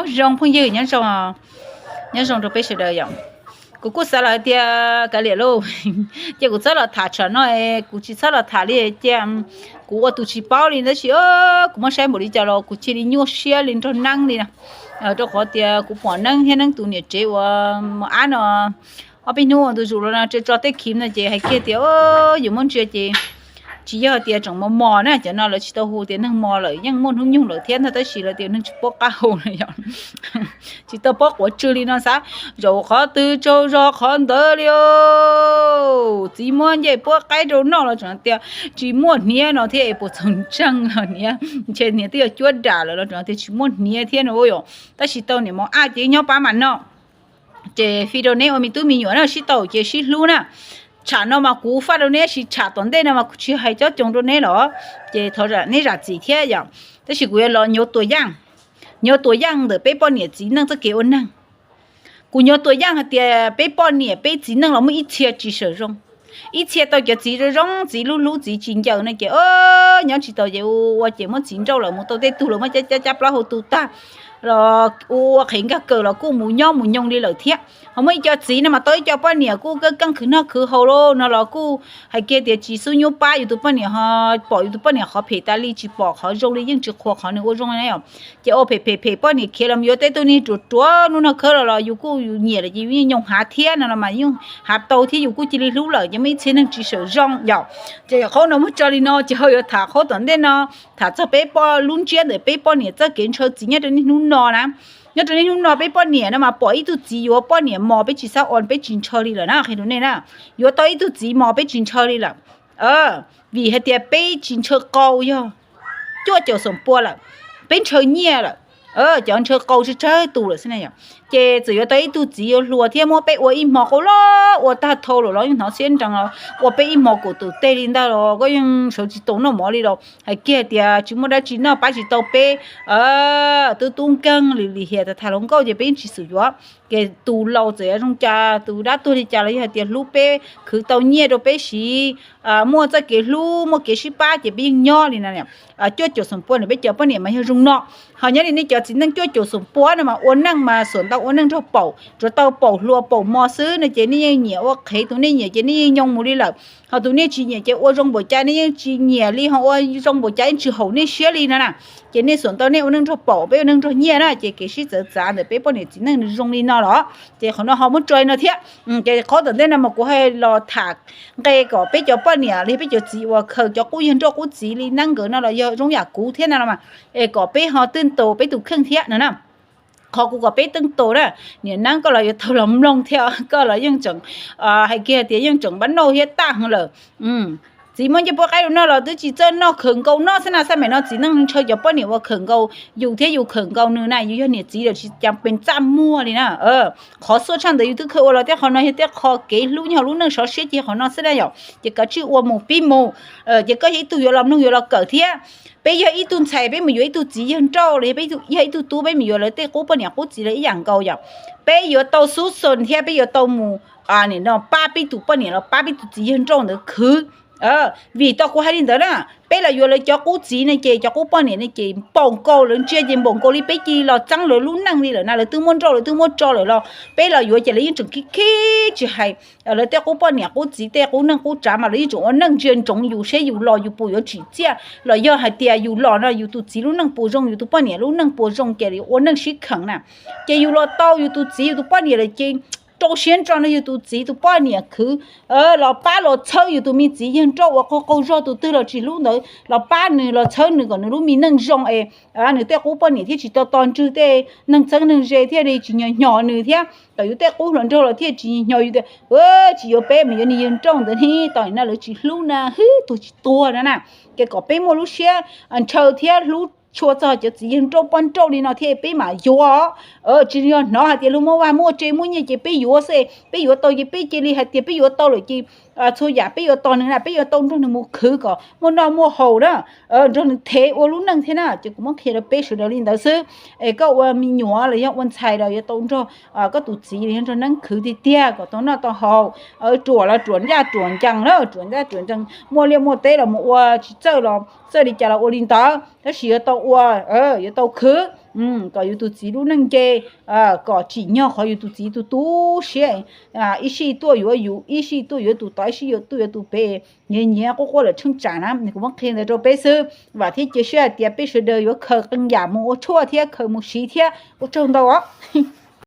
Zoo phooj ywg, nyob zoo, nyob zoo rau peb sawv daws yom. Kuv kuj xav los hais tias kav liam lauj, cia kuv txhob los tham tsham no, kuv tsis txhob los tham li cia. Kuv ua tus tsis paub li tab sis kuv muab saib npaum li cas los kuv cia li nyuaj siab li nrog neeb li na. Rau qhov tias kuv pom neeb thiab neeb tus niam tsev uas mos ab no, ob peb hnub ua ntu zus los no tso tej khiv no ces hais kiag tias yuav muab ntsia ces tsis yog tias tseem mos mos na, cov no lawv tsis tau hu tias neeg mos lawm, yeej muaj hnub nyoog lawm thiab ntag, tab sis lawv tias neeg tsis paub qab hau na yom. Tsis tau paub quav tsw li no xav zaum qhov twg tsaug zog qhov ntawd li. Txiv muab ncej puab qaib rau noj los tseem tias tsis muaj hniav no thiab, es puas txaus ntseeg los hniav, ntshe hniav twb yog cuab dam lawm los tseem tias tsis muaj hniav thiab no yom. Tab sis tau niam mos ab ces nyob pab mas no. Ces fij rau neb ua me tub me nyuam na, sib tau ces sib hlub na. Tsham no mas kuv faj rau neb, tab sis tsham tom ntej no mas kuv tsis hais cob coos rau neb los ces thov neb zam txim thiab yom. Tab sis kuv yuav los nyuav tuam yaj, nyuav tuam yaj ntawm peb poj niam txiv neej txoj kev ua neeg. Kuv nyuav tuam yaj hais tias peb poj niam peb txiv neej los muaj ib txhia tsis sawm zoo, ib txhia tau cov txiv zoo zoo, txiv hlub hlub txiv tsis ncaws no ces nyob tsis tau ces ua ces muab txiv nrauj lawm mus tau tej tug los muab cab cab plaub hau tu tag los ua qhev nkag kawm los kuj mus nyob mus nyoog li lawm thiab. Ho muaj ib co txiv no mas tau ib co poj niam kuj keej keej khwv noj khwv haus lauj no los kuj hais kiag tias tsis xub nyuab pab yus tus poj niam, ho pom yus tus poj niam qhov phem tas li, tsis pom qhov zoo li, yeej tsis qhuas qhov nws ua zoo na. Ces ua phem phem phem poj niam khiav los yuav tej tug niag ruam ruam hnub no khawb los los yus kuj yus nyiam lawm ces yus yeej nyoog hav thiab no los mas yeej hav tau thiab yus kuj cia li hlub lawm ces muaj ib txhia neeg tsis sawm zoo yom. Ces qhov no muab tso li no ces ho yuav tham qhov tom ntej no, tham txog peb poj lub ntsiab ntawm peb poj niam txoj kev ntshaw txiv nyob rau niaj hnub no na. Nyob rau niaj hnub no peb poj niam no mas pom ib tug txiv yuav poj niam mos peb tsis xav ua, peb tsis ntshaw li lawm na, qhia rau nej na. Yuav tau ib tug txiv mos peb tsis ntshaw li lawm, vim hais tias peb tsis ntshaw qau yog cuaj caum xoom pua lawm, peb ntshaw nyiaj lawm. Cov ntshaw qau tsawg tsawg tus lawm xwb na yom. Ces txawm yuav tau ib tug txiv yuav hluas thiab muab peb ua ib hmo qau los ua tag dhau lawm los yeej hnov siab nrees los ua peb ib hmo kaum tus teg li ntag los koj yeej sawv tsis tau noj mov li los hais kiag tias tsis muaj dab tsi noj pab tsis tau peb, tub tub nkeeg li li hiam tas tham hluas nkauj ces peb yeej tsis xum yuav. Ces tus laus txawm yuav zoo cas, tus dab tuag li cas los yog hais tias hlub peb, khwv tau nyiaj rau peb siv, muaj txoj kev hlub muaj kev sib pab ces peb yeej nyob li no. Cuaj caum xoom pua ntawm peb cov poj niam mas yog zoo no. Ho nyob li nej cov txiv neej cuaj caum xoom pua no mas ua neej mas xuam ntau ua neej nrog paum, tsuav tau paum hluas paum mos xwb no ces nej yeej nyiam ua qhev, tus nej nyiam ces nej yeej nyoog mus li lawm. Ho tus nej tsis nyiam ces ua zoo npaum cas nej yeej tsis nyiam li, ho ua zoo npaum cas yeej tsis haum nej siab li no na. Ces nej xuam ntau nej ua neej nrog paum, peb ua neej nrog nyiaj na, ces kev sib txawv txav ntawm peb poj niam txiv neej nws zoo li no los ces qhov no ho muab tso li no thiab. Ces qhov tom ntej no mas kuv hais los tham nqe kom peb cov poj niam li peb cov txiv uas khaws cov qub yawg nrauj qub txiv li neeb nkawd no los yog zoo yam kuv thiab no los mas, es kom peb ho twb ntaus peb tus kheej thiab no na. Qhov kuv kom peb twb ntaus na, niam neeb koj los yuav tau los mloog thiab, koj los yeej tseem hais kiag tias yeej tseem npab nauj thiab taj heev lawm. Txiv muab ncej puab qaib rau noj los twb tsis txawj noj, khawm nkaus noj xwb na. Xab maim no txiv neej ntshaw cov poj niam uas khawm nkaus yus thiab yus khawm nkaus nws na, yus yog niam txiv lawm tsis cas pees txaj muag li na. Qhov xuaj tshaj ntawd yus twb khaws ua los tej qhov no yog tej qho kev hlub nyob hauv lub neej sov siab ces qhov no xwb na yom. Ces kav tsij ua mus pib mus, ces koj yog ib tug yuav los mloog yuav los kawm thiab. Peb yog ib tug ntxhais peb mus yuav ib tug txiv yawg nrauj los yog peb yog ib tug tub peb mus yuav lawv tej qub poj niam qub txiv los ib yam nkaus yom. Peb yuav tau xub xon thiab peb yuav tau mus pab peb tus poj niam los pab peb tus txiv yawg nrauj ntawd khwv. Vim tau kuv hais li ntawd na, peb los yuav lawv cov qub txiv ne ces cov qub poj niam ne ces npaum nkaus lawv ntsia ces npaum nkaus li peb cia li los txeeb lawv lub neej li lawm na. Lawv twb muab nrauj lawv twb muab tso lawm los peb los yuav ces lawv yeej tseem khib khib tsis hais. Lawv tej qub poj niam qub txiv tej qub neej qub tsav mas lawv yeej tseem ua neej ntsia ntsoov yus seb yus los yus puas yuav tsim txiaj los yog hais tias yus los no yus tus txiv lub neej puas zoo, yus tus poj niam lub neej puas zoo ces ua neej sib kheem na. Ces yus los tau yus tus txiv yus tus poj niam lawm ces rau siab ntso nrog yus tus txiv tus poj niam khwv, los pab los txhawb yus tus me txiv yawg nrauj uas qaug qaug zog, tus twg los tsis hlub ntawd los pab nws los txhawb nws kom nws lub me neej zoo es nws tej qub poj niam thiaj tsis tau tos ntswg tej neeg txheeb neeg ze thiaj li tsis hnyos hnyos nws thiab kom yus tej qub hluas nraug los thiaj tsis hnyos yus tias tsis yuav peb mus yuav niag yawg nrauj ntawd ne, tau no lawv tsis hlub na, hwb tuag tsis tuag no na. Ces kom peb muaj lub siab ntshaw thiab hlub tshua txog cov txiv yawg nrauj poj nrauj li no thiab peb mam yuav. Tsis yog hnov hais tias luag muaj vaj muaj tse muaj nyiaj ces peb yuav xwb, peb yuav tau ces peb cia li hais tias peb yuav tau lawm ces txhua yam peb yuav tos nws na, peb yuav tau nrog nws mus khwv kom muaj noj muaj haus na, nrog nws thev ua lub neej thiab na. Ces kuv muab qhia rau peb sawv daws li ntawd xwb. Es koj ua me nyuam los yog ua ntxhais los yuav tau nrog koj tus txiv los yog nrog neeb khwv tiag tiag kom tau noj tau haus, ruam los ruam ncaj ruam ncees na, ruam ncaj ruam ncees, muaj liaj muaj teb los mus ua tsis txawj los txawj li cas los ua li ntawd, tab sis yuav tau ua, yuav tau khwv kom yus tus txiv lub neej nce, kom tsim nyog qhov yus tus txiv tu tu siab, ib sij tuaj yuav yus, ib sij tuaj yuav tus tod, ib sij tuaj yuav tus pem, nyiav nyiav quaj quaj lawm tsheej tsam na. Kuv muab qhia ntawd rau peb xwb, vam thiab cia siab hais tias peb sawv daws yuav khaws qee yam mus ua tshuaj thiab khaws mus siv thiab. Ua tsaug ntau os.